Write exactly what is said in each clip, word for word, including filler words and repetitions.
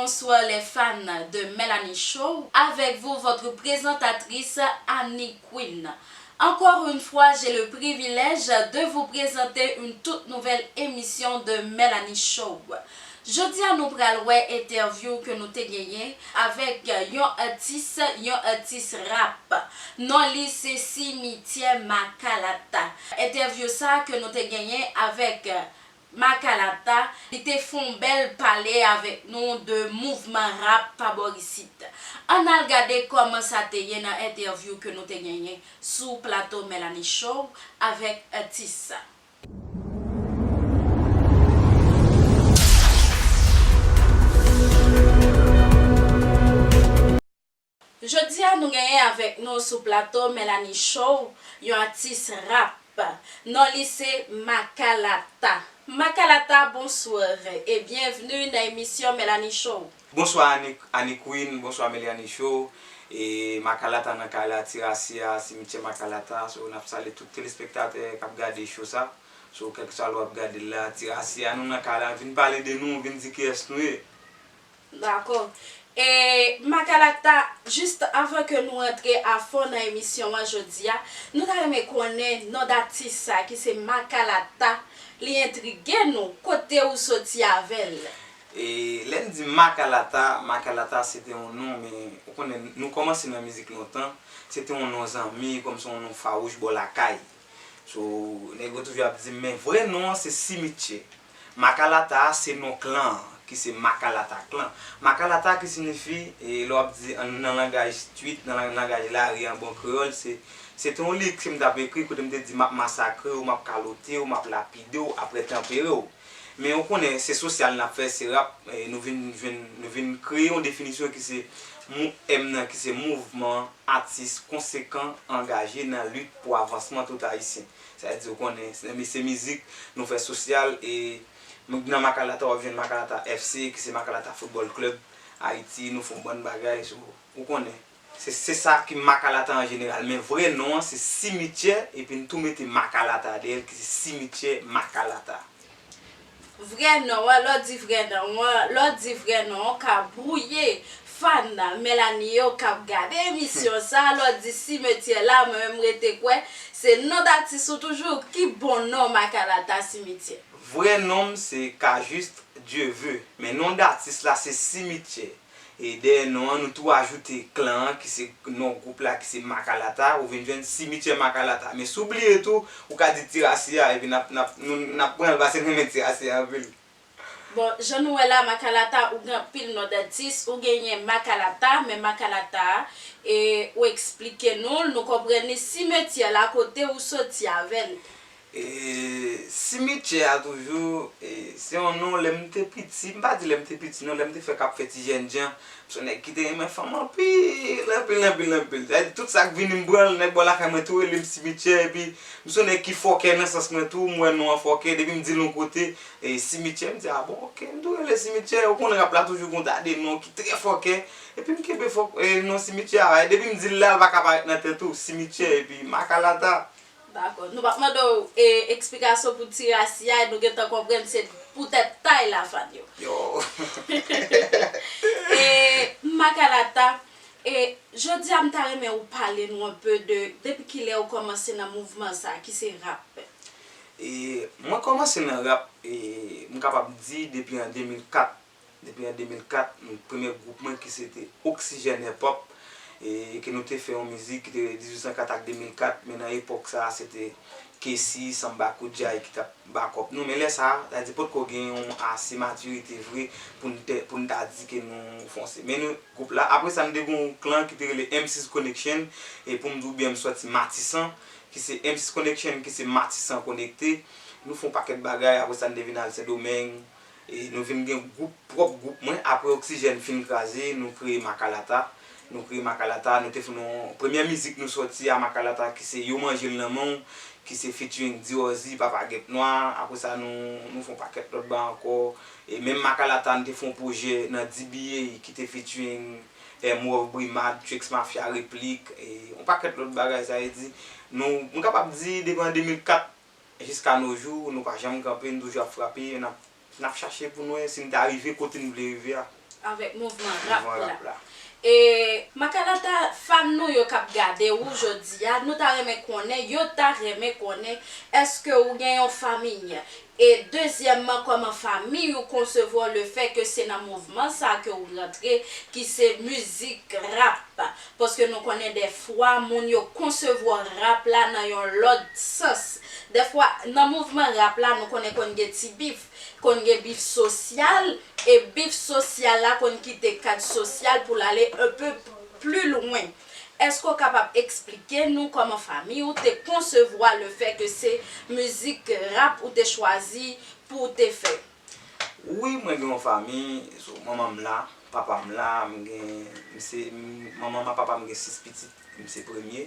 Bonsoir les fans de Melanie Show, avec vous votre présentatrice Annie Queen. Encore une fois, j'ai le privilège de vous présenter une toute nouvelle émission de Melanie Show. Jodi a nou pral wè entèvyou ke nou te genyen avèk yon atis, yon atis rap. Non li se Cimetière Macalata. Entèvyou sa ke nou te genyen avèk Macalata, li te fè yon bèl pale avèk nou de mouvman rap pa bò isit. Ann al gade kòman sa te ye nan entèvyou ke nou te genyen sou plato Melanie Show avèk atis sa. Jodi a nou genyen avèk nou sou plato Melanie Show yon atis rap. Non li se Macalata. Macalata, bonsoir e byenvni nan emisyon Melanie Show. Bonswa Annie, Annie Queen, bonswa Melanie Show. E Macalata nan kay la, Ti Rasi a, Cimetière Macalata. So, n ap salye tout telespektatè k ap gade show sa. So, kèlkeswa lè w ap gade l la, Ti Rasi a, nou nan kay la, vin pale de nou, vin di kiyès nou ye. Dakò. E Macalata, jis avan ke nou antre a fon nan emisyon an jodi a, nou ta renmen konnen non datis sa ki se Macalata, li entrige nou, kote ou soti avè l? E lè n di Macalata, Macalata se te yon non, men ou konnen nou kòmanse nan mizik lontan, se te yon non zanmi, kòmsi yon non fawouch bò lakay. So, nèg yo toujou ap di m, men vrè non an se Cimetière. Macalata a se non klan an, ki se Macalata Clan. Macalata ki siyifi, e, lè w ap di an, nan langaj street, nan lang-, langaj lari an, bon kreyòl, se, se te yon lirik ke m t ap ekri kote m te di, "M ap masakre w, m ap kalote w, m ap lapide w, apre tanpere w." Men ou konnen, se sosyal n ap fè, se rap, e, nou vin jwenn, nou vin kreye yon definisyon ki se mou-, M nan, ki se mouvman atis konsekan angaje nan lit pou avansman tout Ayisyen. Sa vle di, ou konnen, se, se mizik, nou fè sosyal, e m-, nan Macalata, w ap jwenn Macalata F C, ki se Macalata Football Club Ayiti, nou fè yon bann bagay, so, ou konnen. Se, se sa ki Macalata an jeneral, men vrè non an se Cimetière, epi n tou mete Macalata dèyè l, ki se Cimetière Macalata. Vrè non an, lè w di vrè non an, lè w di vrè non an, w ka bwouye fan Melanie yo k ap gade emisyon sa, lè w di Cimetière la, mwen menm rete kwè, se non datis ou toujou, ki bon non Macalata Cimetière? Vrè non m se Cajuste Dieu veut, men non datis la se Cimetière. E dèyè non an, nou tou ajoute klan an, ki se non gwoup la, ki se Macalata, ou vin jwenn Cimetière Macalata. Men si w bliye tou, ou ka di Ti Rasi a, epi n ap, n ap, nou, n ap pran l, paske n renmen Ti Rasi a anpil. Bon, jan nou wè la, Macalata, ou gen anpil non datis, ou genyen Macalata, men Macalata a, e, ou eksplike nou l, nou konprann li, Cimetière la, kote ou soti avè l? E, Cimetière a toujou, e, se yon non, lè m te piti, m pa di lè m te piti non, lè m te fèk ap fè ti jènjan, m se yon nèg ki te renmen fanm anpil, anpil, anpil, anpil. Sa vle di tout sa k vini m pran l, nèg bò lakay mwen tou rele m Cimetière, epi m se yon nèg ki fòkè nan sans mwen tou, m wè non an fòkè, depi m di l yon kote, e, Cimetière, m di, "A bon, oke, m tou rele Cimetière." Ou konn rap la toujou gen yon ta de non ki trè fòkè, epi m kenbe fòk, e, non Cimetière a, e depi m di l la, l pa ka parèt nan tèt ou, Cimetière, epi Macalata. Dakò. Nou p ap mande w, e, eksplikasyon pou Ti Rasi a, e nou gentan konprann se poutèt tay la fan yo. Yo. E, Macalata, e, jodi a m ta renmen ou pale nou anpe de, depi kilè ou kòmanse nan mouvman sa, ki se rap? E, mwen kòmanse nan rap, e, m kapab di depi an de mil kat. Depi an de mil kat, m, premye gwoup mwen ki se te Oxygène Hip Hop, e ke nou te fè yon mizik ki te dizuit san kat ak de mil kat, men nan epòk sa a, se te Kessy, Samba Koudjay ki t ap back up nou. Men lè sa a, sa vle di potko gen yon ase matirite vre pou n te, pou n ta di ke nou fonse. Men nou, gwoup la, apre sa, nou te gen yon klan ki te rele M six Connection, e pou m di w byen, m sòti Matisan, ki se M six Connection, ki se Matisan Konekte. Nou fè yon pakèt bagay, apre sa, nou te vin al Sendomeng, E nou vin gen gwoup, pwòp gwoup mwen, apre Oxygène fin kraze, nou kreye Macalata. Nou kreye Macalata, nou te fè yon premyè mizik nou sòti a Macalata ki se Yo Manje L Nan Men W, ki se featuring Diorzi, Papa Gèp Nwa. Apre sa, nou, nou fè yon pakèt lòt bagay ankò. E menm Macalata, nou te fè yon pwojè nan D B A ki te featuring M Wov Brimad, Trix Mafia, Replik, e yon pakèt lòt bagay, sa vle di, nou, m kapab di, depi an de mil kat, Jiska no jou, nou pa janm kanpe, n toujou ap frape, n ap, n ap chache pou n wè si n ta rive kote n vle rive a. Avèk mouvman rap la. E Makalata, fan nou yo k ap gade ou jodi a, nou ta renmen konnen, yo ta renmen konnen, èske ou gen yon fanmi? E dezyèmman, kòman fanmi ou konsevwa le fè ke se nan mouvman sa ke ou rantre, ki se mizik rap? Paske nou konnen dèfwa moun yo konsevwa rap la nan yon lòt sans. Dèfwa, nan mouvman rap la, nou konnen konn gen ti bif, konn gen bif sosyal, e bif sosyal la konn kite kad sosyal pou l ale un peu plus loin. Èske w kapab eksplike nou kòman fanmi ou te konsevwa le fè ke se mizik rap ou te chwazi pou w te fè? Wi, mwen gen yon fanmi, so, manman m la, papa m la, m gen, m se, m, manman m ak papa m gen sis pitit, m se premye.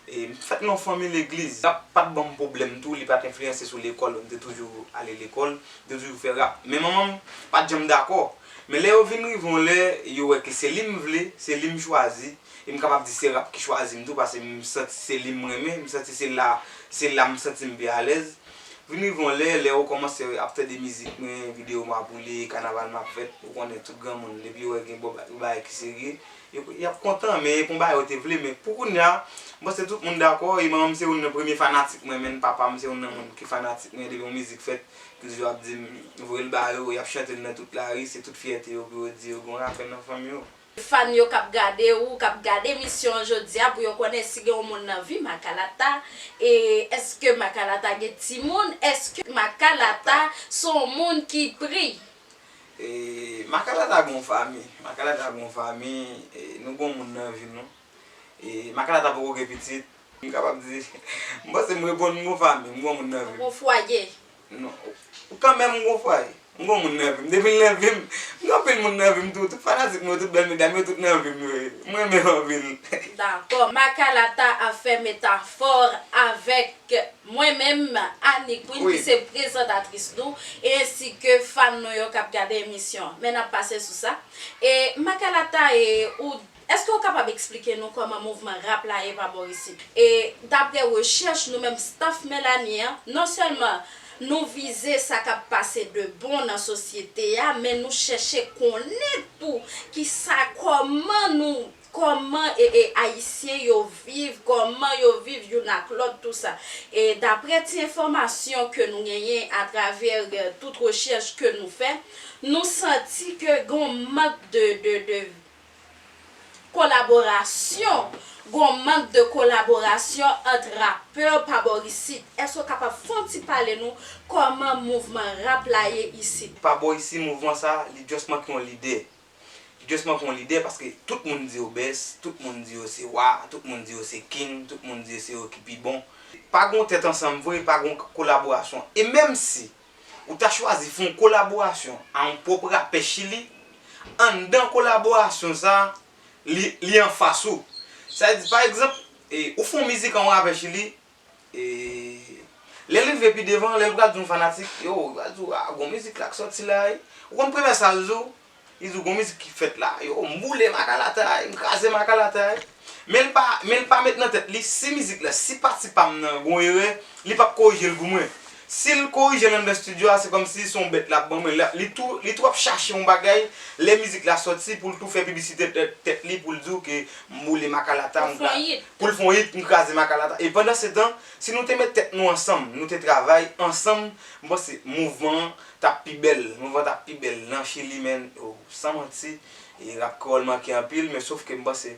E m fèt nan yon fanmi legliz. Rap pa t ban m pwoblèm tou, li pa t enfliyanse sou lekòl, m te toujou ale lekòl, m te toujou fè rap. Men manman m pa t janm dakò. Men lè yo vin rive yon lè, yo wè ke se li m vle, se li m chwazi, e m kapab di se rap ki chwazi m tou, paske m santi se li m renmen, m santi se la, se la m santi m pi alèz. Vin rive yon lè, lè yo kòmanse ap tande mizik mwen, videyo m ap woule, kanaval m ap fèt, ou konnen tout granmoun, depi yo wè gen bon ba-, bagay ki serye, yo, y ap kontan, men e pa yon bagay yo te vle, men pou kounye a, m panse tout moun dakò, e manman m se youn nan premye fanatik mwen, menm papa m se youn nan moun ki fanatik mwen, depi yon mizik fèt, ki toujou ap di m, voye l ba yo, y ap chante l nan tout lari, se tout fyète yo pou yo di yo gen yon rapè nan fanmi yo. Fan yo k ap gade ou, k ap gade emisyon an jodi a, pou yo konnen si gen yon moun nan vi Makalata, e èske Makalata gen timoun, èske Makalata se yon moun ki pri? E, Makalata gen yon fanmi, Makalata gen yon fanmi, e, nou gen yon moun nan vi nou. E, Makalata poko gen pitit, m kapab di, m panse m reponn, m gen yon fanmi, m gen yon moun nan vi m. Ou gen yon fwaye? Non. Kanmenm, m gen yon fwaye. M gen yon moun nan vi m. Depi l nan vi m, m gen anpil moun nan vi m tou. Tout fanatik mwen yo, tout bèl medam yo, tout nan vi m yo ye. M renmen yo anpil. Dakò. Makalata ap fè metafò avèk mwen menm, Annie Queen, ki se prezantatris nou, e ensi ke fan nou yo k ap gade emisyon an. Men n ap pase sou sa. E Makalata, e ou Èske w kapab eksplike nou kòman mouvman rap la ye pa bò isit? E daprè rechèch nou menm staff Melanie an, non sèlman nou vize sa k ap pase de bon nan sosyete a, men nou chèche konnen tou kisa, kòman nou, kòman, e, e, Ayisyen yo viv, kòman yo viv youn ak lòt, tou sa. E daprè ti enfòmasyon ke nou genyen atravè, e, tout rechèch ke nou fè, nou santi ke gen yon mank de, de, de kolaborasyon, gen yon mank de kolaborasyon ant rapè pa bò isit. Èske w kapab fè yon ti pale nou kòman mouvman rap la ye isit? Pa bò isi, mouvman sa, li just manke yon lidè. Li just manke yon lidè paske tout moun di yo best, tout moun di yo se wa, tout moun di yo se king, tout moun di yo se yo ki pi bon. Pa gen yon tèt ansanm vre, pa gen yon kolaborasyon. E menm si ou ta chwazi fè yon kolaborasyon a yon pwòp rapè Chili, anndan kolaborasyon sa, li, li anfas ou. Sa vle di, pa egzanp, e, ou fè yon mizik a yon rapè Chili, e, lè l rive pi devan, lè l pral di yon fanatik, yo, li pral di w, a, gon mizik la k sòti la, wi. Ou konn premye sa l di w? Li di w gon mizik ki fèt la, yo, m boule Makalata, m kraze Makalata. Men l pa, men l pa met nan tèt li, si mizik la, si pati pa m nan gon erè, li p ap korije l pou mwen. Si l korije l anndan estidyo a, se kòmsi se yon bèt l ap ban mwen. Li, li tou, li tou ap chache yon bagay, lè mizik la sòti, pou l tou fè piblisite tèt, tèt li, pou l di w ke m boule Makalata, m ka, pou l fè yon hit, m kraze Makalata. E pandan se tan, si nou te met tèt nou ansanm, nou te travay ansanm, m panse mouvman an t ap pi bèl, mouvman t ap pi bèl nan Chili, men, oh, san manti, e rap kreyòl manke anpil, men sof ke m panse,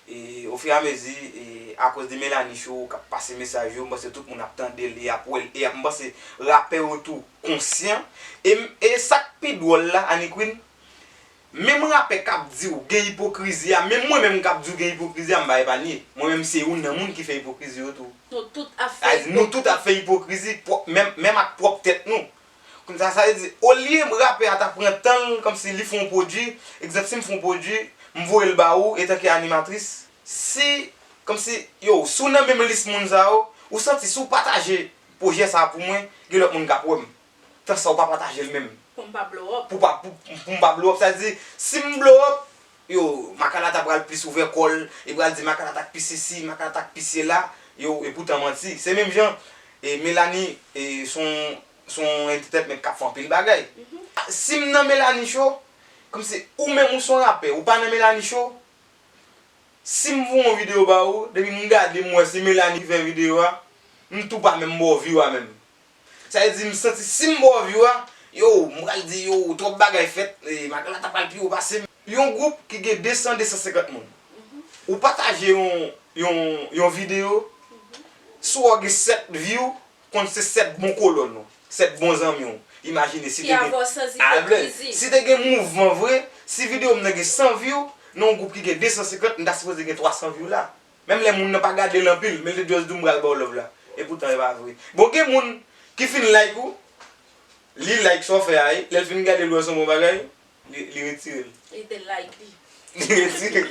e, ofiramezi, e, akoz de Melanie Show k ap pase mesaj yo, m panse tout moun ap tande l, e ap wè l, e ap, m panse rapè yo tou konsyan, e, e sa k pi dwòl la, Annie Queen, menm rapè k ap di w gen ipokrizi a, menm mwen menm k ap di w gen ipokrizi a, m pa epanye. Mwen menm se youn nan moun ki fè ipokrizi yo tou. Nou tout ap fè ipokrizi. Sa vle di, nou tout ap fè ipokrizi, pwòp, menm, menm ak pwòp tèt nou. Kounye a, sa vle di, olye rapè a ta pran tan l, kòmsi li fè yon pwodui, egzanp, si m fè yon pwodui, m voye l ba ou, etanke animatris, si, kòmsi, yo, si w nan menm lis moun sa yo, ou santi si w pataje pwojè sa a pou mwen, gen lòt moun k ap wè m. Tan sa ou pa pataje l menm. Pou m pa blow up. Pou pa, pou, pou m pa blow up. Sa vle di, si m blow up, yo, Makalata pral plis ouvè kò l, li pral di Makalata k pi sesi, Makalata k pi sela, yo, e poutan manti. Se menm jan, e, Melanie, e, se yon, se yon entertainment k ap fè anpil bagay. Si m nan Melanie Show, Kòmsi ou menm ou se yon rapè, ou pa nan Melanie Show. Si m voye yon videyo ba ou, depi m gade m wè se Melanie ki fè videyo a, m tou pa menm ba w view a menm. Sa vle di m santi si m ba w view a, yo, m pral di yo, twòp bagay fèt, e, Makalata pral pi wo pase m. Yon gwoup ki gen de san, de san senkant moun. Ou pataje yon, yon, yon videyo, si w gen sèt view, konn se sèt bon kolòn ou, sèt bon zanmi w. Imajine si te gen, si te gen mouvman vre, si videyo m nan gen san view, nan yon gwoup ki gen de san senkant, m ta sipoze gen twa san view la. Menm lè moun nan pa gade l anpil, men l te just di w m pral ba w love la. Epoutan e pa vre. Bon, gen moun ki fin like ou, li like sa w fè a, lè l fin gade l wè se yon bon bagay, li, li retire l. Li te like li. Li retire l.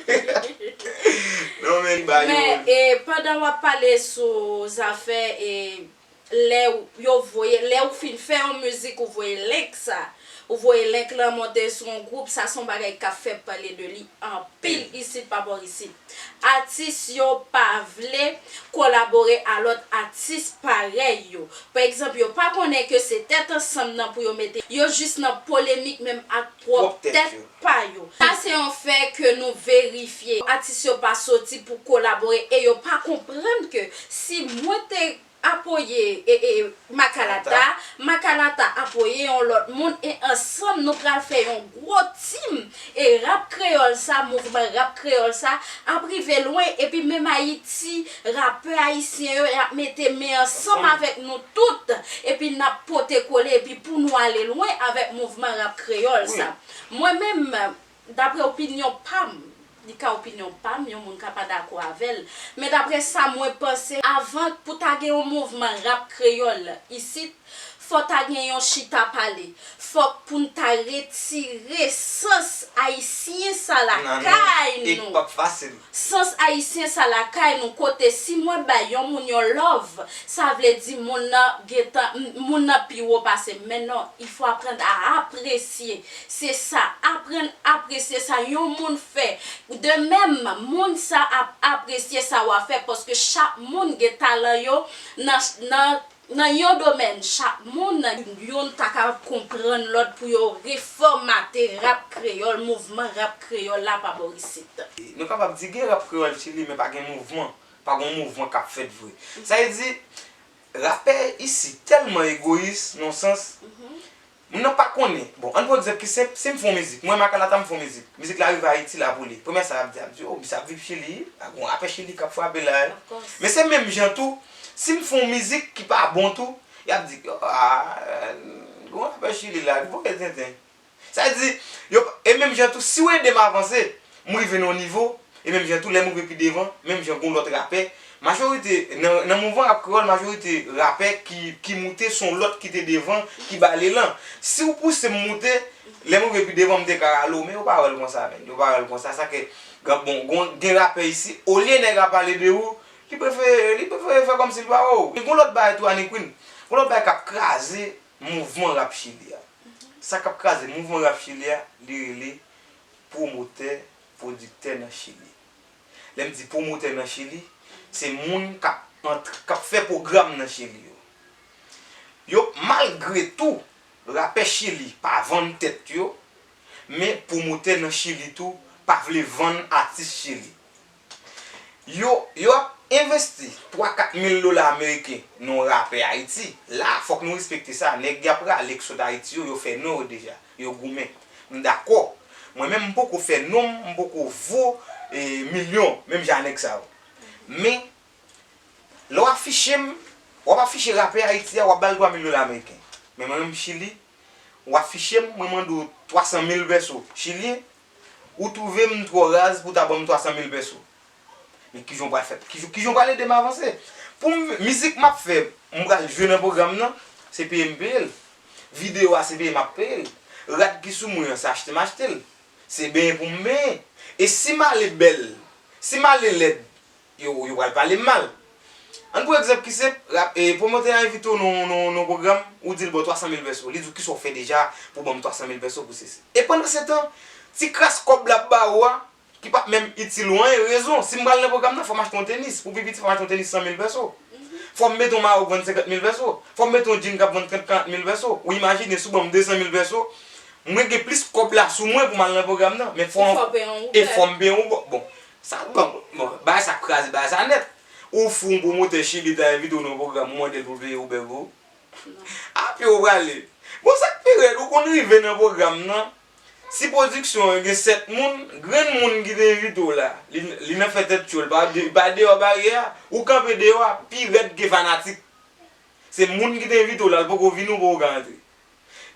Non, men li ba yo. Men, e, pandan w ap pale sou zafè, e, lè w, yo voye, lè ou fin fè yon mizik, ou voye link sa. Ou voye link lan monte sou yon gwoup, sa se yon bagay k ap fè pale de li anpil isit pa bò isit. Atis yo pa vle kolabore a lòt atis parèy yo. Pa egzanp, yo pa konnen ke se tèt ansanm nan pou yo mete. Yo jis nan polemik menm ak pwòp tèt pa yo. Sa se yon fè ke nou verifye. Atis yo pa soti pou kolabore e yo pa konprann ke si mwen te apoye, e, e, Makalata, Makalata apoye yon lòt moun e ansanm nou pral fè yon gwo team. E rap kreyòl sa, mouvman rap kreyòl sa ap rive lwen, epi menm Ayiti, rapè ayisyen yo, y ap mete men ansanm avèk nou tout, epi n ap pote kole, epi pou nou ale lwen avèk mouvman rap kreyòl sa. Mwen menm, daprè opinyon pa m, li ka opinyon pa m, yon moun ka pa dakò avè l, men daprè sa mwen panse, avan pou ta gen yon mouvman rap kreyòl isit, fò ta gen yon chita pale. Fòk pou n ta retire sans ayisyen sa lakay nou. Sans ayisyen sa lakay nou, kote si mwen bay yon moun yon love, sa vle di moun nan gentan, moun nan pi wo pase m. Men non, il faut apprendre à apprécier. Se sa, aprann apresye sa yon moun fè. De menm, moun sa ap apresye sa w ap fè, paske chak moun gen talan yo nan, nan, nan yon domèn. Chak moun, youn ta ka konprann lòt pou yo refòmate rap kreyòl, mouvman rap kreyòl la pa bò isit. Nou kapab di gen rap kreyòl Chili, men pa gen mouvman. Pa gen yon mouvman k ap fèt vre. Sa vle di, rapè isi tèlman egoyis, nan yon sans, moun nan pa konnen. Bon, ann pran egzanp ki senp, si m fè yon mizik, mwen Makalata m fè yon mizik, mizik la rive Ayiti la pou li. Premyè sa y ap di, y ap di, "Oh, misye ap viv Chili, a gen yon rapè Chili k ap frape la." Men se menm jan tou, si m fè yon mizik ki pa bon tou, y ap di, "Ah, gen yon rapè Chili la, li voye tenten." Sa vle di, yo, e menm jan tou, si w ede m avanse, m rive nan yon nivo, e menm jan tou, lè m rive pi devan, menm jan gon lòt rapè, majorite, nan, nan mouvman rap kreyòl, majorite rapè ki, ki moute, se yon lòt ki te devan, ki ba l elan. Si w pouse m moute, lè m rive pi devan, m te ka rale w, men yo pa wè l konsa, menn. Yo pa wè l konsa. Sa ke, bon, gon, gen rapè isi, olye nèg ap pale de ou, li prefere, li prefere fè kòmsi l pa wè w. Men gon lòt bagay tou, Annie Queen. Gon lòt bagay k ap kraze mouvman rap Chili a. Sa k ap kraze mouvman rap Chili a, li rele pwomotè, pwodiktè nan Chili. Lè m di pwomotè nan Chili, se moun k ap ant-, k ap fè pwogram nan Chili yo. Yo, malgre tou, rapè Chili pa vann tèt yo, men pwomotè nan Chili tou pa vle vann atis Chili. Yo, yo ap envesti twa kat mil dola ameriken nan yon rapè Ayiti. La, fòk nou respekte sa. Nèg y ap rale k sot Ayiti yo, yo fè non yo deja. Yo goumen. M dakò. Mwen menm, m poko fè non m, m poko vo, e, milyon, menm jan a nèg sa yo. Men, lè w afiche m, w ap afiche rapè Ayiti a, w ap ba l twa mil dola ameriken. Men mwen menm Chili, w afiche m, mwen mande w twa san mil pèso chilyen, ou twouve m twò raz pou w ta ban m twa san mil pèso. Men kijan w pral fè, kijan, kijan w pral ede m avanse? Pou m, mizik m ap fè, m pral jwe nan pwogram nan, se peye m peye l. Videyo a, se peye m ap peye l. Rad ki sou mwen an, se achte m achte l. Se benyen pou m benyen. E si m ale bèl, si m ale lèd, yo, yo pral pale m mal. Ann pran egzanp ki senp, rap, e, pwomotè a envite w nan, nan, nan yon pwogram, ou di l, "Bon, twa san mil pèso." Li di w, "Kisa w fè deja pou ban m twa san mil pèso pou sesi?" E pandan se tan, ti kras kòb l ap ba ou a, ki p ap menm itil ou anyen, rezon, si m pral nan pwogram nan, fò m achte yon tenis. Pou pi piti, fò m achte yon tenis san mil pèso. Fò m mete yon mayo k vann senkant mil pèso. Fò m mete yon djin k ap vann trant, karant mil pèso. Ou imajine, si w ban m de san mil pèso, Mwen gen plis kòb la sou mwen pou m al nan pwogram nan, men fò, e fò m peye yon Uber. Bon, sa, bon, bon, bagay sa kraze bagay sa nèt. Ou fou, yon pwomotè Chili ta envite w nan yon pwogram, ou mande l pou l peye Uber pou ou. A pye w prale. Bon, sa k pi rèd, ou konn rive nan pwogram nan, si pwodiksyon an gen sèt moun, grenn moun ki te envite w la, li, li nan fè tèt cho, li pa, li pa deyò baryè a, ou kanpe deyò a, pi rèd ke fanatik. Se moun ki te envite w la, li poko vini, ou poko ka antre.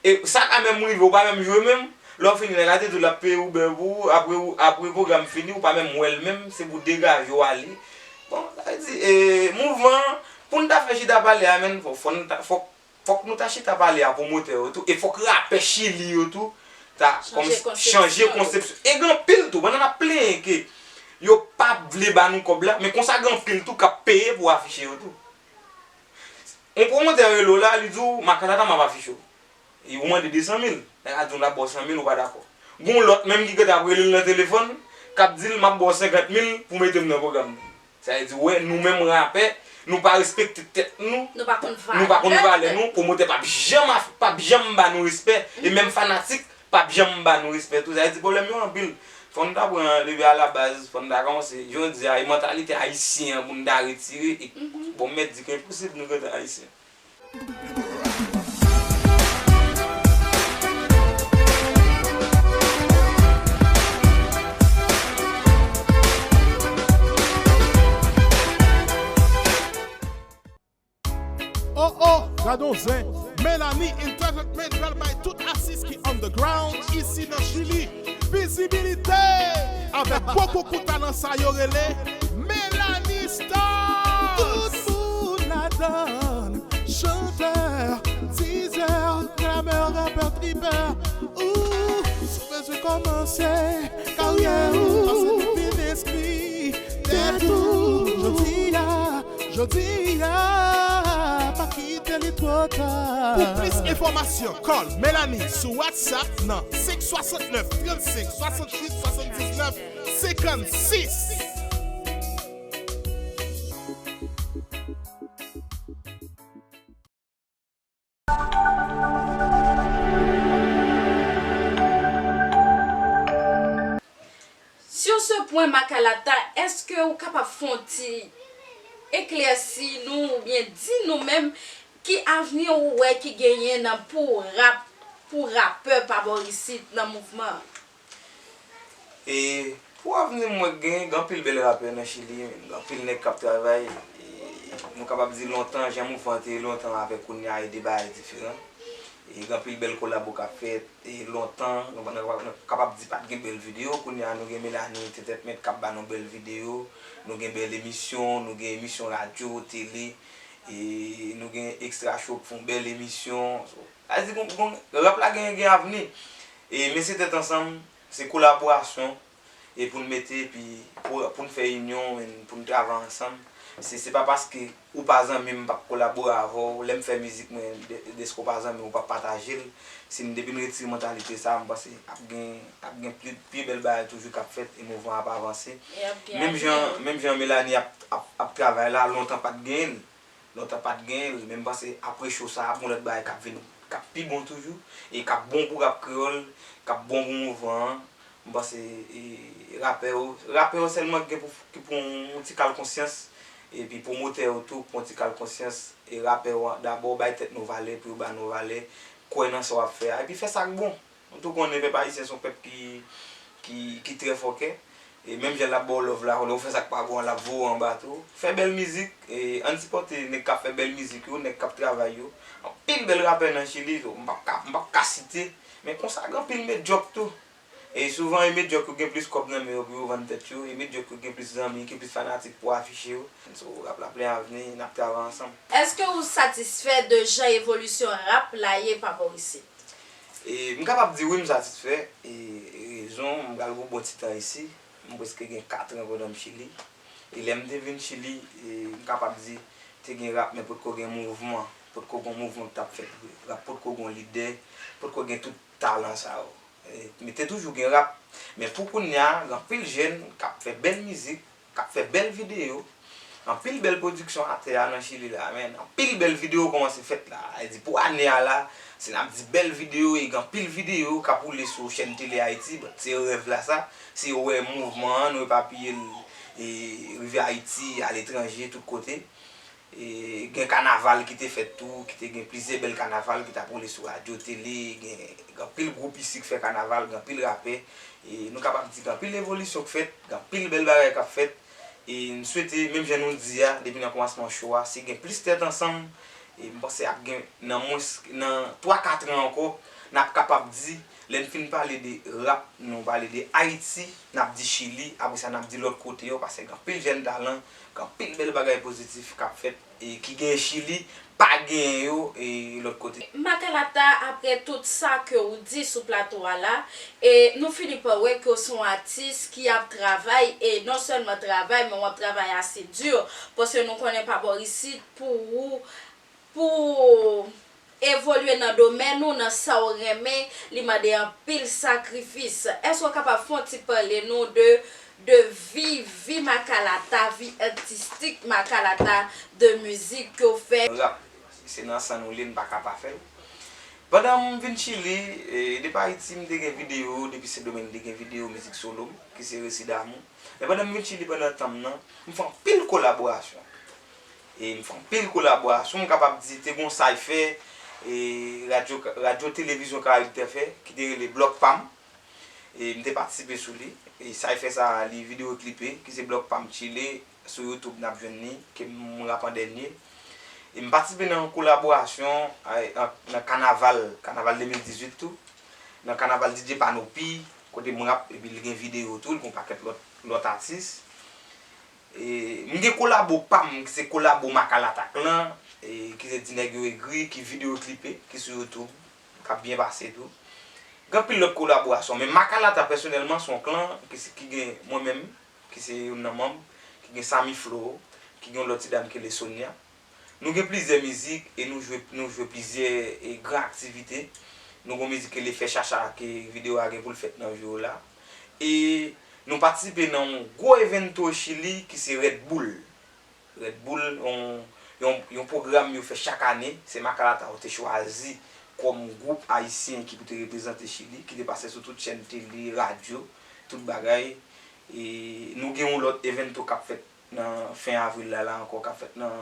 E sa ka menm rive, ou pa menm jwe menm, lè w fini, nèg la te di w l ap peye Uber pou ou, apre, apre pwogram fini, ou pa menm wè l menm, se pou degaje w ale. Bon, sa vle di, e, mouvman an, pou n ta fè chita pale a, menm, fò, fò n ta, fò, fòk nou ta chita pale a pwomotè yo tou, e fòk rapè Chili yo tou ta chanje konsepsyon. E gen anpil tou, pandan n ap plenyen ke yo pa vle ba nou kòb la, men konsa gen anpil tou k ap peye pou afiche yo tou. Yon pwomotè rele w la, li di w, "Makatata, m ap afiche w." E ou mande de san mil, nèg la di w l ap ba w san mil, ou pa dakò. Gon lòt menm ki gentan ap rele l nan telefòn, k ap di l, "M ap ba w senkant mil pou mete m nan pwogram nan." Sa vle di, wè, nou menm rapè, nou pa respekte tèt nou, nou pa konn valè nou, pwomotè p ap janm af-, p ap janm ba nou respè, e menm fanatik p ap janm ba nou respè tou. Sa vle di pwoblèm yo anpil. Fò n ta pran depi alabaz, fò n ta kòmanse, jan w di a, e mantalite ayisyen an pou n ta retire. E, bon, m mèt di ke enposib nou gentan ayisyen. Oh oh, gade yon zen. Melanie Entertainment pral bay tout atis ki underground isi nan Chili vizibilite avèk gwo koukou talan sa yo rele Melanie Stars. Tout moun ladann, chantè, dizè, klamè, rapè, tripè. Ou si w bezwen kòmanse karyè ou, pase depi lespri tèt ou. Jodi a, jodi a, pa kite li twò ta. Pou plis enfòmasyon, call Melanie sou WhatsApp nan senk swasantnèf trannsenk swasanntuit swasanndiznèf senkannsis. Sur ce point, Makalata, èske ou kapab fè yon ti eklèsi nou oubyen di nou menm ki avni ou wè ki genyen nan pou rap, pou rapè pa bò isit nan mouvman an? E pou avni m, mwen gen, gen anpil bèl rapè nan Chili, men gen anpil nèg k ap travay. E nou kapab di lontan, jan mouvman an te ye lontan avèk kounye a, e de bagay diferan. E gen anpil bèl kolabo k ap fèt, e lontan, nou, nou, nou kapab di pa t gen bèl videyo. Kounye a, nou gen Melanie Entertainment k ap ba nou bèl videyo. Nou gen bèl emisyon, nou gen emisyon radyo, tele. E nou gen Extra Show k fè yon bèl emisyon. So, sa vle di, gon, gon, rap la gen, gen avni. E, men se tèt ansanm, se kolaborasyon, e pou n mete, epi pou, pou n fè inyon, e pou n travay ansanm. Se, se pa paske ou pa zanmi m, m p ap kolabore avè w. Lè m fè mizik mwen, de-, dèske w pa zanmi m, ou p ap pataje l. Si n, depi n retire mantalite sa a, m panse ap gen, ap gen pli, pi bèl bagay toujou k ap fèt, e mouvman an ap avanse. Menm jan, menm jan Melanie ap, ap, ap travay la, lontan pa t genyen l. Lontan pa t genyen l, men m panse apre cho sa a, ap gen lòt bagay k ap vin, k ap pi bon toujou, e k ap bon pou rap kreyòl, k ap bon pou mouvman an. M panse, e, rapè yo, rapè yo sèlman ki pou, ki pou yon ti kal konsyans, epi pwomotè yo tou pran yon ti kal konsyans, e rapè yo dabò bay tèt nou valè, pou yo ba nou valè, kwè nan sa w ap fè a, epi fè sa k bon. Nou tou konnen pèp ayisyen se yon pèp ki, ki, ki trè fòkè. E menm jan l ap ba w love la, lè w fè sa k pa bon an, l ap voye w anba tou. Fè bèl mizik, e ann sipòte nèg k ap fè bèl mizik yo, nèg k ap travay yo. Anpil bèl rapè nan Chili, m p ap ka, m p ap ka site, men konsa gen anpil medyòk tou. E souvan, e medyòk yo gen plis kòb nan men yo pou yo vann tèt yo, e medyòk yo gen plis zanmi, gen plis fanatik pou afiche yo. So, rap la plen avni, n ap travay ansanm. Èske ou satisfè de jan evolisyon rap la ye pa bò isit? E m kapab di wi, m satisfè. E rezon, m pral gon bon ti tan isi. M prèske gen kat an pandan m Chili. E lè m te vin Chili, e m kapab di, te gen rap, men potko gen mouvman. Potko gon mouvman ki t ap fèt vre. Rap potko gon lidè, potko gen tout talan sa yo. E, men te toujou gen rap. Men pou kounye a, gen anpil jèn k ap fè bèl mizik, k ap fè bèl videyo, Anpil bèl pwodiksyon atè a nan Chili la, men anpil bèl videyo kòmanse fèt la. Sa vle di pou ane a la, si n ap di bèl videyo, e gen anpil videyo k ap woule sou chèn Tele Ayiti, se rèv la sa, se wè mouvman an, nou epapiye l, e rive Ayiti, aletranje, tout kote. E gen kanaval ki te fèt tou, ki te gen plizyè bèl kanaval ki t ap woule sou radyo, tele, gen, gen anpil gwoup isi k fè kanaval, gen anpil rapè. E nou kapab di gen anpil evolisyon k fèt, gen anpil bèl bagay k ap fèt. E m swete, menm jan nou di a, depi nan kòmansman show a, si gen plis tèt ansanm, e m panse ap gen nan mwens, nan twa katran ankò, n ap kapab di, lè n fin pale de rap, nou pale de Ayiti, n ap di Chili, apre sa n ap di lòt kote yo, paske gen anpil jèn talan, gen anpil bèl bagay pozitif k ap fèt, e ki genyen Chili, pa genyen yo, e lòt kote. Makalata, apre tout sa ke w di sou plato a la, e nou fini pa wè ke w se yon atis ki ap travay, e non sèlman travay, men w ap travay ase di, paske nou konnen pa bò isit pou ou, pou evolye nan domèn ou, nan sa w renmen, li mande anpil sakrifis. Èske w kapab fè yon ti pale nou de, de vi, vi Makalata, vi atistik Makalata, de mizik ke w fè? Rap, se nan san nou li, n pa ka pa fè l. Pandan m vin Chili, e, depi Ayiti, m te gen videyo, depi Sendomeng, m te gen videyo mizik solo m, ki se Resi Damou. Men pandan m vin Chili pandan tan m nan, m fè anpil kolaborasyon. E m fè anpil kolaborasyon, m kapab di te gon cypher, e radyo, radyo televizyon Karayib te fè, ki te rele Blòk Pa m. E m te patisipe sou li. E cypher sa a, li videyo klipe, ki se Blòk Pa m Chile, sou YouTube n ap jwenn li, ke m rap an dènye. E m patisipe nan yon kolaborasyon, a, an, nan kanaval, kanaval de mil dizuit tou. Nan kanaval D J Panopi, kote m rap, epi li gen videyo tou, li gen yon pakèt lòt, lòt atis. E, m gen kolabo pa m, ki se kolabo Makalata Clan, e, ki se Di Nèg Yo Egri, ki videyo klipe, ki sou YouTube, k ap byen pase tou. Gen anpil lòt kolaborasyon, men Makalata pèsonèlman se yon klan ki se, ki gen mwen menm, ki se youn nan manm, ki gen Samy Flo, ki gen yon lòt ti dam ki rele Sonia. Nou gen plizyè mizik e nou jwe, nou jwe plizyè, e, gran aktivite. Nou gen yon mizik ki rele Fè Chacha ke videyo a gen pou l fèt nan jou yo la. E nou patisipe nan yon gwo evento Chili ki se Red Bull. Red Bull, yon, yon, yon pwogram yo fè chak ane. Se Makalata yo te chwazi kòm gwoup ayisyen ki pou te reprezante Chili, ki te pase sou tout chèn tele, radyo, tout bagay. E nou gen yon lòt evento k ap fèt nan fen avril la, la ankò, k ap fèt nan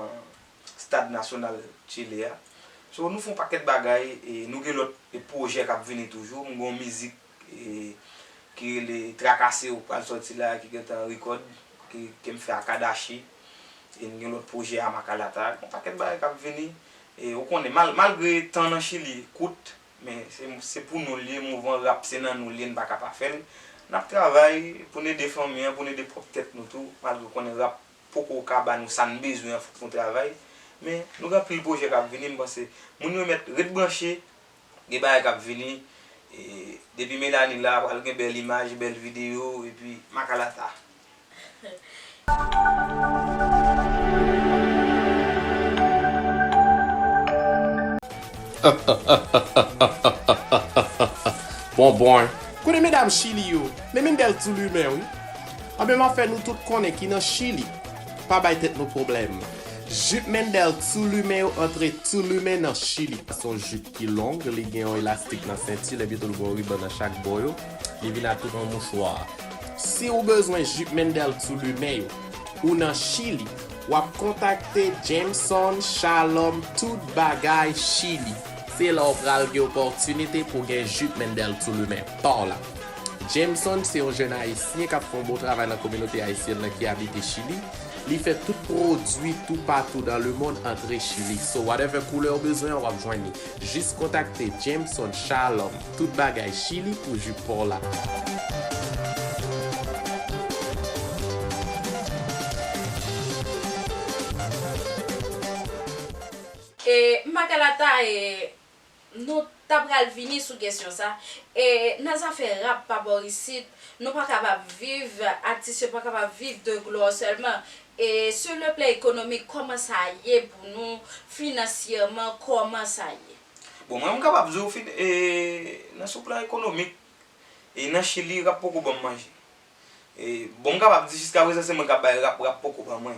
Stad Nasyonal Chile a. So, nou fè yon pakèt bagay, e nou gen lòt, e, pwojè k ap vini toujou. M gen yon mizik, e, ki rele Trakase w pral sòti la, ki gentan rekòd, ki, ke m fè ak Adachi. E m gen lòt pwojè a Makalata. Yon pakèt bagay k ap vini. E ou konnen, mal-, malgre tan nan Chili kout, men se, se pou nou l ye, mouvman rap se nan nou l ye, n pa ka pa fè l. N ap travay pou n ede fanmi an, pou n ede pwòp tèt nou tou, malgre w konnen rap poko ka ba nou sa n bezwen an, fòk nou travay. Men nou gen anpil pwojè k ap vini, m panse moun yo mèt ret branche, gen bagay k ap vini. E depi Melanie la, pral gen bèl imaj, bèl videyo, epi Makalata. Bon, bon. Kote medam Chili yo? Men Mendel tou limen, wi. Anben, m ap fè nou tout konnen ki nan Chili pa bay tèt nou pwoblèm. Jip Mendel tou limen yo antre tou limen nan Chili. Se yon jip ki long, li gen yon elastik nan senti l, epi tou l gen yon riban nan chak bò yo. Li vin ak tout yon mouchwa. Si w bezwen jip Mendel tou limen yo, ou nan Chili, w ap kontakte Jameson Shalom Tout Bagay Chili. Se la w pral gen opòtinite pou gen jip Mendel tou limen pa w la. Jameson se yon jèn ayisyen k ap fè yon bon travay nan kominote ayisyèn nan ki abite Chili. Li fè tout pwodui toupatou dans le monde antre Chili. So, whatever koulè w bezwen an, w ap jwenn li. Jis kontakte Jameson Shalom, Tout Bagay Chili, pou jip pa w la. E, Makalata, e, nou ta pral vini sou kesyon sa. E, nan zafè rap pa bò isit, nou pa kapab viv, atis yo pa kapab viv de glwa sèlman. E, sur le plan économique, kòman sa ye pou nou finansyèman, kòman sa ye? Bon, mwen, m kapab di w, fin, e, nan sou plan ekonomik, e nan Chili, rap poko ban m manje. E, bon, m kapab di jiskaprezan se mwen k ap bay rap, rap poko ban mwen.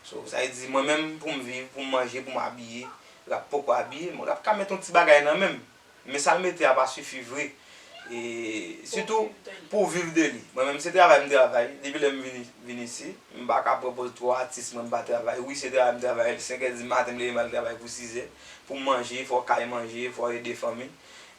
So, sa vle di, mwen menm, pou m viv, pou m manje, pou m abiye, rap poko abiye, men rap ka met yon ti bagay nan men m. Men sa l mete a pa sifi vre. E sitou pou viv de li. Mwen menm, se travay m travay. Depi lè m vin, vin isi, m pa ka pran pòz twò atis mwen m pa travay. Wi, se travay m travay. Senkè di maten, m leve m al travay pou sizè. Pou m manje, fò kay manje, fò ede fanmi.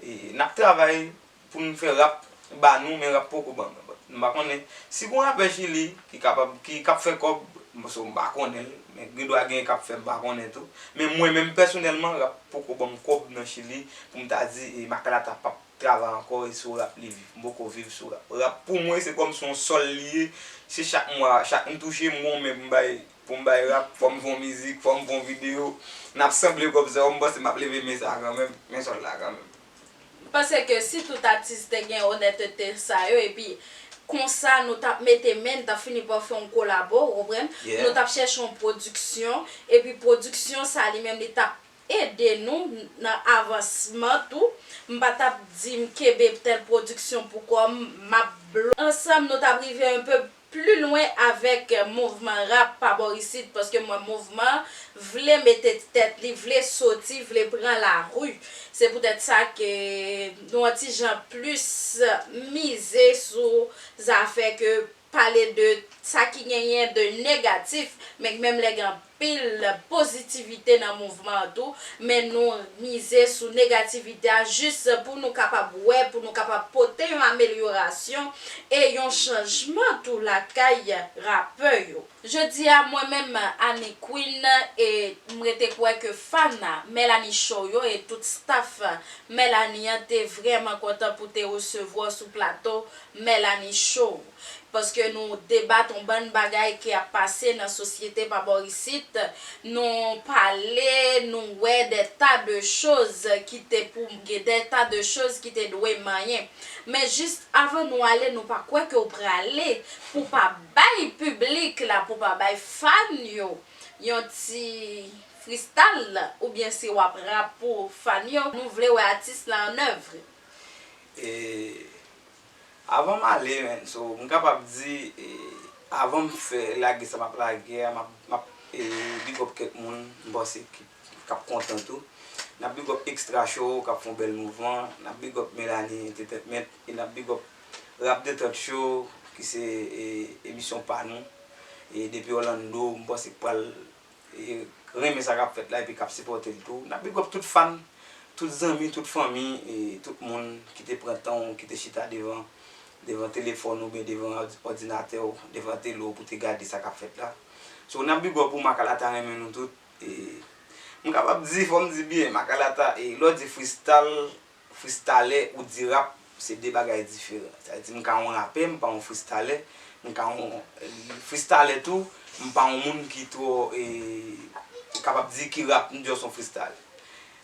E n ap travay pou n fè rap ba nou, men rap poko ban nou. But m pa konnen si gon rapè Chili ki kapab, ki, k ap fè kòb, so m pa konnen l, men gen dwa gen k ap fè, m pa konnen tou. Men mwen menm pèsonèlman, rap poko ban m kòb nan Chili pou m ta di, e, Makalata p ap travay ankò, e sou rap li viv. M poko viv sou rap. Rap pou mwen, se kòmsi yon sòl li ye. Se chak mwa, chak m touche, m gon men pou m bay, pou m bay rap, fò m fè yon mizik, fò m fè yon videyo. N ap sanble kòb sa yo, m panse m ap leve men sa kanmenm, men sòl la kanmenm. M panse ke si tout atis te gen onètete sa yo, epi konsa nou t ap mete men, n t ap fini pa fè yon kolabo, ou konprann? Nou t ap chèche yon pwodiksyon, epi pwodiksyon sa li menm li t ap ede nou nan avansman tou. M pa t ap di m kenbe tèl pwodiksyon pou kò m, m ap blo. Ansanm, nou t ap rive yon pe pli lwen avèk mouvman rap pa bò isit, paske m wè mouvman an vle mete tèt li, vle soti, vle pran lari. Se poutèt sa ke nou yon ti jan plis mize sou zafè ke pale de sa ki genyen de negatif, men menm lè gen anpil pozitivite nan mouvman an tou, men nou mize sou negativite a jis pou nou kapab wè, pou nou kapab pote yon amelyorasyon e yon chanjman tou lakay rapè yo. Jodi a, mwen menm, Annie Queen, e m rete kwè ke fan Melanie Show yo e tout staff Melanie an te vrèman kontan pou te resevwa w sou plato Melanie Show. Paske nou debat yon bann bagay ki ap pase nan sosyete pa bò isit. Nou pale, nou wè de ta de choz ki te pou, gen de ta de choz ki te dwe manyen. Men jis avan nou ale, nou pa kwè ke w prale pou pa bay piblik la, pou pa bay fan yo yon ti freestyle, oubyen si w ap rap pou fan yo, nou vle wè atis la an èv. E, avan m ale, man, so, m kapab di, e, avan m fè lage sa m ap lage a, m ap, m ap, e, big up kèk moun, m panse ki, k ap kontan tou. N ap big up Extra Show, k ap fè yon bèl mouvman. N ap big up Melanie Entertainment, e n ap big up Rap Detant Show, ki se, e, emisyon pa nou. E depi Orlando, m panse k pral e, renmen sa k ap fèt la epi k ap sipòte l tou. N ap big up tout fan, tout zanmi, tout fanmi, e, tout moun ki te pran tan w, ki te chita devan, devan telefòn oubyen devan òdi-, òdinatè w, devan tele w pou te gade sa k ap fèt la. So, n ap big up ou, Makalata renmen nou tout. E, m kapab di, fò m di byen, Makalata, e, lè w di freestyle, freestyler ou di rap, se de bagay diferan. Sa vle di m ka yon rapè, m pa yon freestyler. M ka yon freestyler tou, m pa yon moun ki twò, e, kapab di ki rap, m just yon freestyler.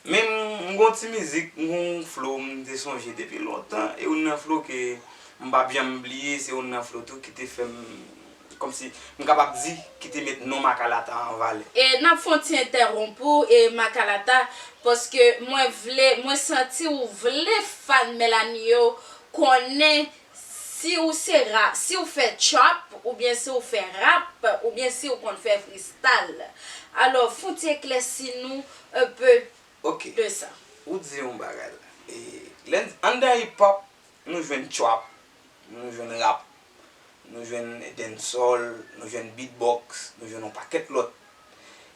Men m, m gon ti mizik, m gon flow m te sonje depi lontan, e youn nan flow ke m p ap janm bliye, se youn nan flow tou ki te fè m kòmsi m kapab di, ki te met non Makalata an valè. E n ap fè yon ti entèwonp ou, e Makalata, paske mwen vle, mwen santi ou vle fan Melanie yo konnen si ou se ra-, si ou fè trap, oubyen si ou fè rap, oubyen si ou konn fè freestyle. Alò, fè yon ti eklèsi nou un peu de sa. Ou di yon bagay la. E, lè n, anndan hip hop, nou jwenn trap, nou jwenn rap, nou jwenn dancehall, nou jwenn beatbox, nou jwenn yon pakèt lòt.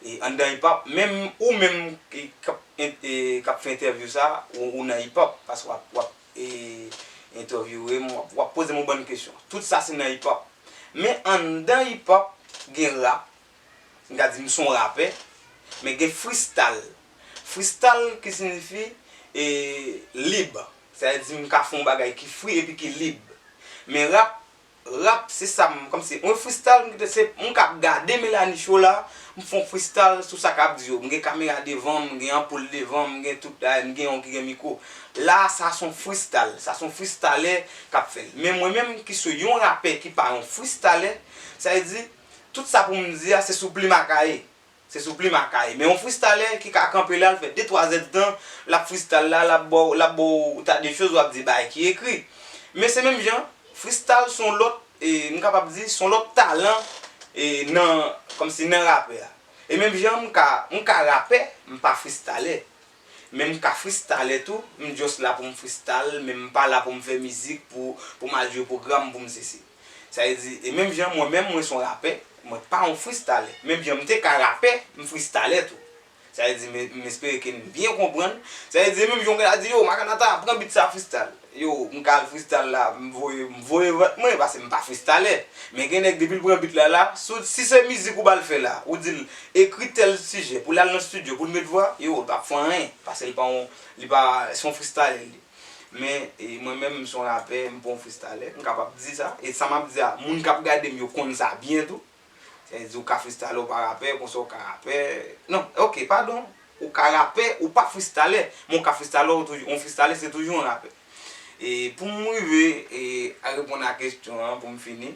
E anndan hip hop, menm ou menm ki, k ap en-, e, k ap fè entèvyou sa, ou, ou nan hip hop, paske w ap, w ap, e, entèvyouwe m, w ap, w ap poze m yon bann kesyon. Tout sa se nan hip hop. Men anndan hip hop, gen rap, m ka di m se yon rapè, men gen freestyle. Freestyle ki siyifi, e, lib. Sa vle di m ka fè yon bagay ki free epi ki lib. Men rap, rap se sa m, kòmsi, yon freestyle m kite se, m ka ap gade Melanie Show la, m fè yon freestyle sou sa k ap di yo. M gen kamera devan m, m gen anpoul devan m, m gen tout bagay, m gen yon ki gen mikwo. La, sa se yon freestyle, sa se yon freestyler k ap fè l. Men mwen menm ki se yon rapè ki pa yon freestyler, sa vle di, tout sa pou m di a, se sou plim a kaye. Se sou plim a kaye. Men yon freestyler ki ka kanpe la, l fè de twa zèdtan, l ap freestyle la, l ap ba w, l ap ba w ta de choz, w ap di bagay ki ekri. Men se menm jan, freestyle se yon lòt, e, m kapab di, se yon lòt talan E nan, kòmsi nan rapè a. E menm jan m ka, m ka rapè, m pa freestylè. Men m ka freestylè tou, m just la pou m freestyle, men m pa la pou m fè mizik, pou, pou m al jwe pwogram, pou m sesi. Sa vle di, e menm jan mwen menm, mwen se yon rapè, mwen pa yon freestylè. Menm jan m te ka rapè, m freestylè tou. Sa vle di, m, m espere ke n byen konprann. Sa vle di, menm jan w ka di, yo, Makalata, pran beat sa freestyle. Yo, m ka al freestyle la, m voye, m voye vant mwen, paske m pa freestylè. Men gen nèg, depi l pran beat la la, si, si se mizik ou ba l fè la, ou di l, ekri tèl sijè, pou l al nan studio, pou l met vwa, yo, l p ap fè anyen, paske l pa yon, li pa, se yon freestylè li. Men, e, mwen menm, m se yon rapè, m pa yon freestylè, m kapab di sa. E sa m ap di a, moun k ap gade m yo konn sa byen tou. Sa vle di ou ka freestyle, ou pa rapè, konsa ou ka rapè. Non, ok, padon. Ou ka rapè, ou pa freestylè. Men ou ka freestyle, ou toujou, yon freestylè, se toujou yon rapè. E pou m rive, e, a reponn a kesyon an, pou m fini.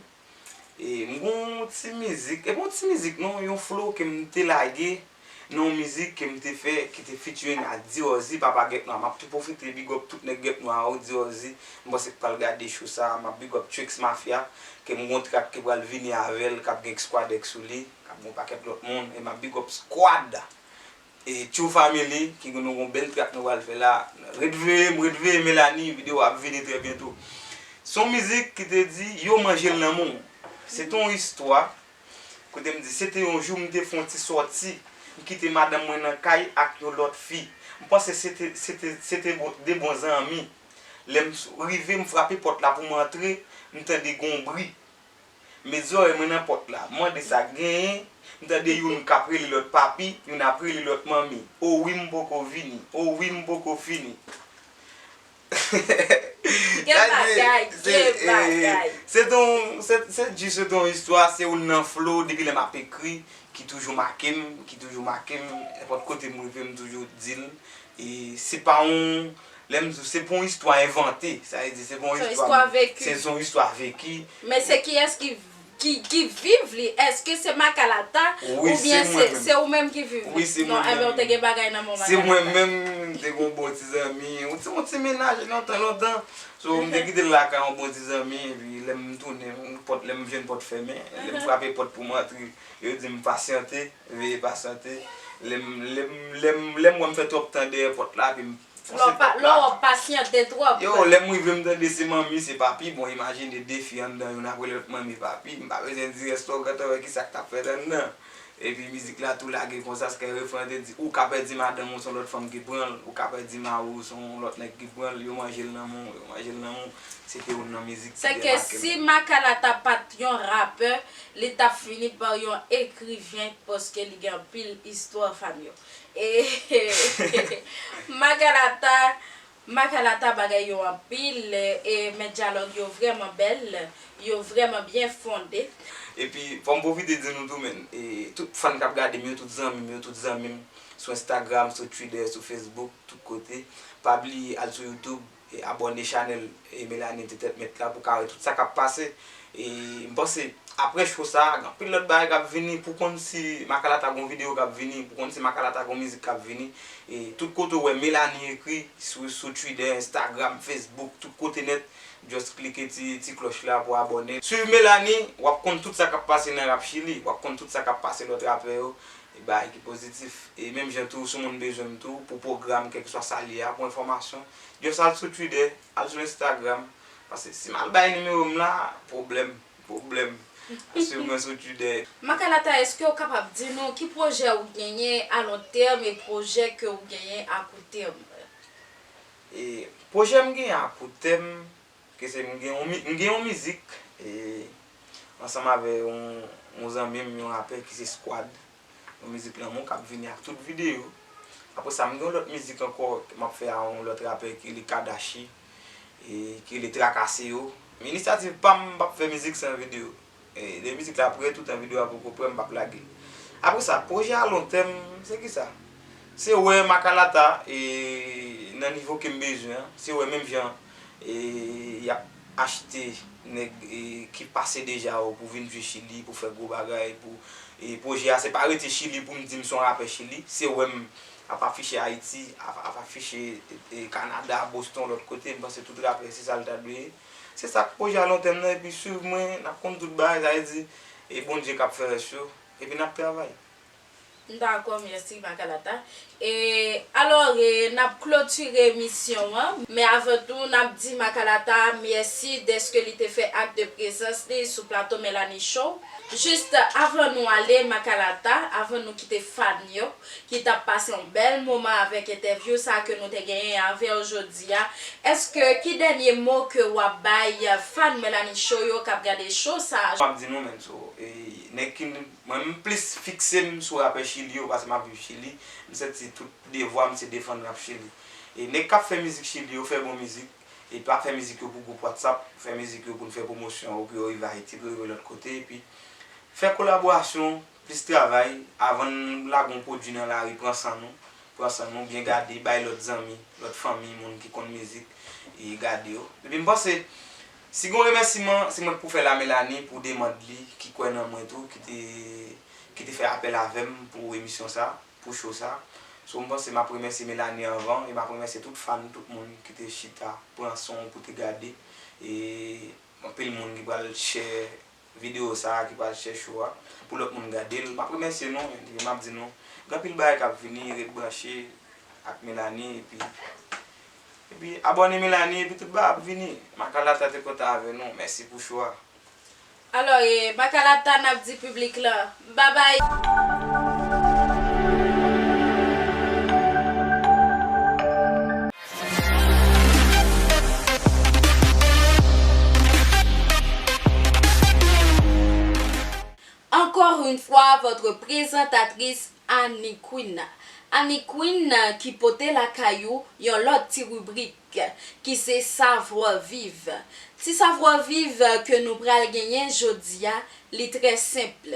E m gen yon ti mizik, e pa yon ti mizik, non, yon flow ke m te lage, nan yon mizik ke m te fè, ki te featuring ak Diròzi, Papa Gèt Nwa. M ap tou pwofite big up tout nèg Gèt Nwa yo, Diròzi. M panse k pral gade show sa, m ap big up Tricks Mafia, ke m gon track ki pral vini avè l, k ap gen Squadex sou li, k ap gen yon pakèt lòt moun, e m ap big up Squad, e True Family, ki gen nou gon bèl track nou pral fè la. Ret veye m, ret veye Melanie, videyo ap vini trè byento. Se yon mizik ki te di, yo manje l nan men w. Se te yon istwa, kote m di, se te yon jou m te fè yon ti sòti, m kite madanm mwen nan kay ak yon lòt fi. M panse se te, se te, se te bon, de bon zanmi. Lè m s-, rive, m frape pòt la pou m antre, m tande gon bri. M met zòrèy mwen nan pòt la, m mande sa k genyen, m tande youn k ap rele lòt papi, youn ap rele lòt manmi. O wi, m poko vini, o wi, m poko fini. Gen bagay, gen bagay. Se ton, se, se jis se ton istwa, se youn nan flow, depi lè m ap ekri, ki toujou make m, ki toujou make m, nenpòt kote m rive, m toujou di l. E se pa yon, lè m di w, se pa yon istwa envante, sa vle di, se pa yon istwa, se yon istwa veki. Men se kiyès ki ki, ki viv li, èske se Makalata oubyen se, se ou menm ki viv li? Wi, se mwen menm. Non, enben, ou te gen bagay nan men w, Makalata. Se mwen menm, m te gen yon bon ti zanmi, yon ti, yon ti mennaj lontan, lontan. So, m te kite l lakay yon bon ti zanmi, epi lè m tounen, yon pòt, lè m jwenn pòt fèmen, lè m frape pòt pou m antre, yo di m pasyante, veye pasyante. Lè m, lè m, lè m, lè m wè m fè twòp tan dèyè pòt la, epi m Lè w pa, lè w ap pasyante twòp. Yo, lè m rive, m tande se manmi, se papi. Bon, imajine de fi anndan, youn apre lòt, manmi, papi. M pa bezwen di rès la, w gentan wè kisa k t ap fèt anndan. Epi mizik la tou lage konsa, se ke refren an te di, ou ka pèdi madanm ou, se yon lòt fanm ki pran l, ou ka pèdi mari w, se yon lòt nèg ki pran l, yo manje l nan men w, yo manje l nan men w. Se te youn nan mizik ki te make m. Se ke si Makalata pa t yon rapè, li t ap fini pa yon ekriven, paske li gen anpil istwa fanm yo. E Makalata, Makalata bagay yo anpil, e, men dyalòg yo vrèman bèl, yo vrèman byen fonde. Epi, fò m pwofite di nou tou, menn, e, tout fan k ap gade m yo, tout zanmi m yo, tout zanmi m, sou Instagram, sou Twitter, sou Facebook, tout kote. Pa bliye al sou YouTube, e abòne chanèl, e Melanie Te Tèt Mèt la pou w ka wè tout sa k ap pase. E m panse, apre show sa, gen anpil lòt bagay k ap vini. Pou konn si Makalata gon videyo k ap vini, pou konn si Makalata gon mizik k ap vini. E tout kote w wè Melanie ekri, sou, sou Twitter, Instagram, Facebook, tout kote nèt, just klike ti, ti klòch la pou abòne. Swiv Melanie, w ap konn tout sa k ap pase nan rap Chili, w ap konn tout sa k ap pase lòt rapè yo. E bagay ki pozitif. E menm jan tou, si yon moun bezwen m tou, pou pwogram, kèlkeswa sa l ye a, pou enfòmasyon, just al sou Twitter, al sou Instagram. Paske si m al bay nimewo m la, pwoblèm, pwoblèm. Swiv mwen sou Twitter. Makalata, èske w kapab di nou ki pwojè ou genyen a lon tèm e pwojè ke w genyen a kou tèm? E pwojè m genyen a kou tèm, ke se m gen yon mi-, m gen yon mizik, e, ansanm avè yon, yon zanmi m, yon rapè ki se Squad. Yon mizik lanmou k ap vini ak tout videyo. Apre sa, m gen yon lòt mizik ankò ke m ap fè a yon lòt rapè ki rele Kadashi, e, ki rele Trakase Yo. Men inisyativ pa m, m p ap fè mizik san videyo. E, lè mizik la prè, toutan videyo a poko prè, m p ap lage l. Apre sa, pwojè a lon tèm, se kisa? Se wè Makalata, e, nan nivo ke m bezwen an. Se wè menm jan, e, y ap achte nèg, e, ki pase deja yo pou vin jwe Chili, pou fè gwo bagay, pou, e, pwojè a, se pa rete Chili pou m di m se yon rapè Chili. Se wè m ap afiche Ayiti, ap, ap afiche, e, Kanada, Boston, lòt kote, m panse tout rapè, se sa l ta dwe ye. Se sa k pwojè a lon tèm nan, epi swiv mwen, n ap konn tout bagay, sa vle di, E Bondye k ap fè rès yo, epi n ap travay. M dakò, mèsi Makalata. E alò, e, n ap klotire emisyon an, men avan tou, n ap di Makalata mèsi dèske li te fè ak de prezans li sou plato Melanie Show. Jis avan nou ale, Makalata, avan nou kite fan yo, ki t ap pase yon bèl moman avèk entèvyou sa a ke nou te genyen avè w jodi a, èske ki dènye mo ke w ap bay fan Melanie Show yo k ap gade show sa a? M ap di nou menm so, e, nèg ki, mwen, m plis fikse m sou rapè Chili yo, paske m ap viv Chili, m santi tout devwa m se defann rap Chili. E nèg k ap fè mizik Chili yo, fè bon mizik, e pa fè mizik yo pou gwoup WhatsApp, fè mizik yo pou n fè pwomosyon, ou pou yo rive Ayiti, pou yo rive lòt kote, epi fè kolaborasyon, plis travay, avan n lage yon pwodui nan lari, pran san nou, pran san nou, byen gade, bay lòt zanmi, lòt fanmi, moun ki konn mizik, e gade yo. Epi m panse, si gen yon remèsiman, se mwen k pou fè la Melanie pou demann li, ki kwè nan mwen tou, ki te, ki te fè apèl avè m pou emisyon sa, pou show sa. So, m panse m ap remèsye Melanie anvan, e m ap remèsye tout fan, tout moun ki te chita, pran san w pou te gade, e anpil moun ki pral share videyo sa a, ki pral share show a, pou lòt moun gade l. M ap remèsye nou, epi m ap di nou, gen anpil bagay k ap vini, ret branche ak Melanie, epi, epi abòne Melanie, epi tout bagay ap vini. Makalata te kontan avè nou. Mèsi pou show a. Alò, e, Makalata, n ap di piblik lan, babay! Encore une fois, votre présentatrice Annie Queen. Annie Queen, euh, ki pote lakay ou yon lòt ti ribrik, ki se Savoir Vivre. Ti Savoir Vivre ke nou pral genyen jodi a, li trè senp.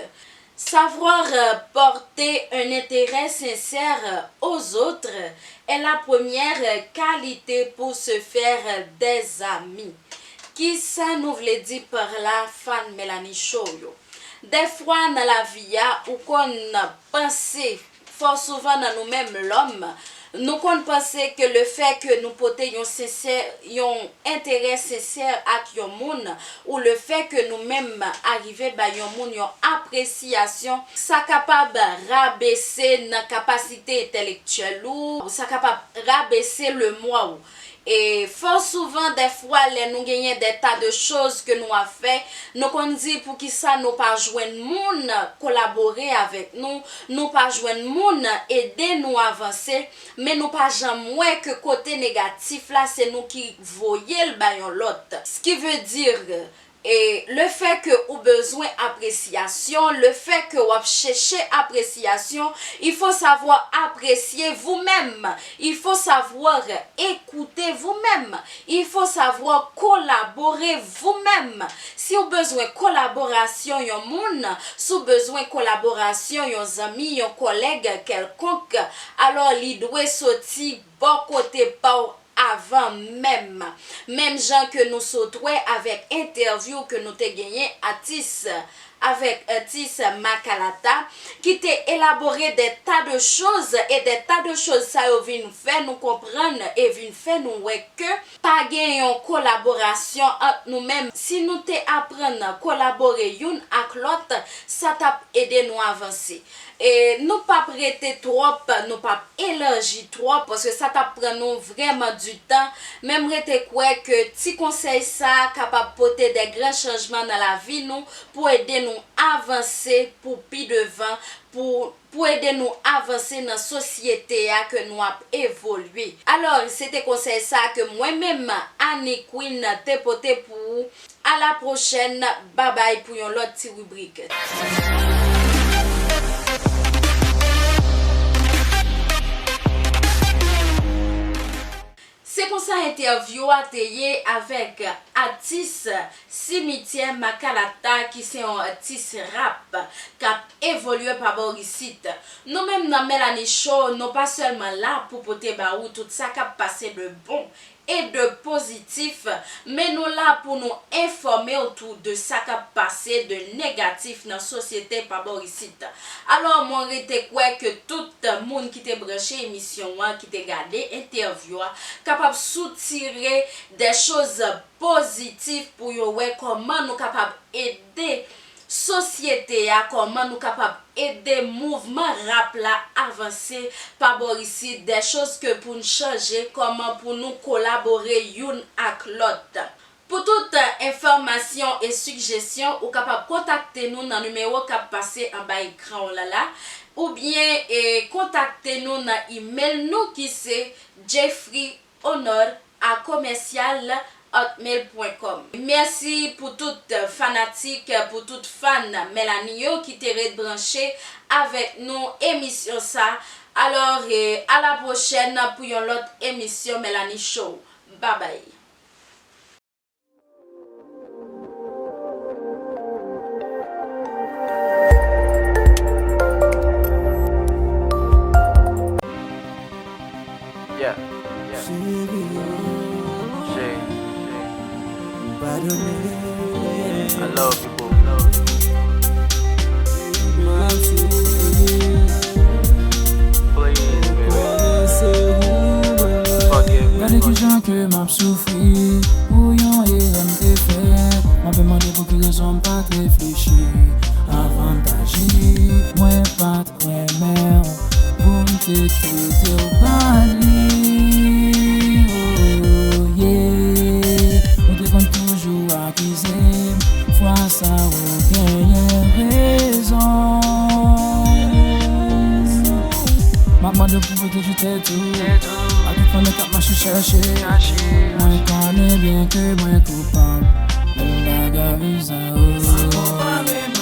Savoir, euh, porter un intérêt sincère aux autres est la première qualité pour se faire des amis. Kisa nou vle di pa la, fan Melanie Show yo? Dèfwa nan lavi a, ou konn panse, fò souvan nan nou menm lòm, nou konn panse ke lefè ke nou pote yon sensè, yon enterè sensè ak yon moun, ou lefè ke nou menm arive bay yon moun yon apresyasyon, sa kapab rabese nan kapasite entèlektyèl ou, sa kapab rabese lemwa ou. E fò souvan, dèfwa, lè nou genyen de ta de choz ke nou ap fè, nou konn di poukisa nou pa jwenn moun kolabore avèk nou, nou pa jwenn moun ede nou avanse, men nou pa janm wè ke kote negatif la, se nou ki voye l ba yon lòt. Ce qui veut dire, e lefè ke ou bezwen apresyasyon, lefè ke w ap chèche apresyasyon, il faut savoir apprécier vous-même, il faut savoir écouter vous-même, il faut savoir collaborer vous-même. Si w bezwen kolaborasyon yon moun, si w bezwen kolaborasyon yon zanmi, yon kòlèg kèlkonk, alò li dwe soti bò kote pa w avan menm. Menm jan ke nou sot wè avèk entèvyou ke nou te genyen atis, avèk atis Makalata, ki te elabore de ta de choz, e de ta de choz sa yo vin fè nou konprann e vin fè nou wè ke pa gen yon kolaborasyon ant nou menm. Si nou te aprann kolabore youn ak lòt, sa t ap ede nou avanse. E nou p ap rete twòp, nou p ap elaji twòp, paske sa t ap pran nou vrèman di tan. Men m rete kwè ke ti konsèy sa a kapab pote de gran chanjman nan lavi nou, pou ede nou avanse pou pi devan, pou, pou ede nou avanse nan sosyete a ke nou ap evolye. Alò, se te konsèy sa a ke mwen menm, Annie Queen, te pote pou ou. A la pwochèn, babay pou yon lòt ti ribrik. Se konsa entèvyou a te ye avèk atis Simityè Makalata, ki se yon atis rap k ap evolye pa bò isit. Nou menm nan Melanie Show, nou pa sèlman la pou pote ba ou tout sa k ap pase de bon e de pozitif, men nou la pou nou enfòme w tou de sa k ap pase de negatif nan sosyete pa bò isit. Alò, mwen rete kwè ke tout moun ki te branche emisyon an, ki te gade entèvyou a, kapab soutire de choz pozitif pou yo wè kòman nou kapab ede sosyete a, kòman nou kapab ede mouvman rap la avanse pa bò isit, des choses que pou n chanje, kòman pou nou kolabore youn ak lòt. Pou tout, eh, enfòmasyon e sijesyon, ou kapab kontakte nou nan nimewo k ap pase anba ekran w la la, oubyen, eh, kontakte nou nan imèl nou ki se Jeffrey Honor a commercial hotmail point com. Mèsi pou tout fanatik, pou tout fan Melanie yo ki te ret branche avèk nou emisyon sa. Alò, eh, a la pwochèn pou yon lòt emisyon Melanie Show. Babay. Yeah, yeah. Shay, I love you, boo. Please, baby. Forgive me. Gade kijan ke m ap soufri pou yon erè m te fè. M ape mande pou ki rezon m pa t reflechi avan m t aji. Mwen pa t renmen w pou m te kite w ba li. Oh, yeah. Ou te konn toujou akize m. Fwa sa ou genyen rezon. M ap mande w pou pwoteje tèt ou. A tout fannèk k ap mache chache. Mwen konnen byen ke mwen koupab. Men bagay sa yo.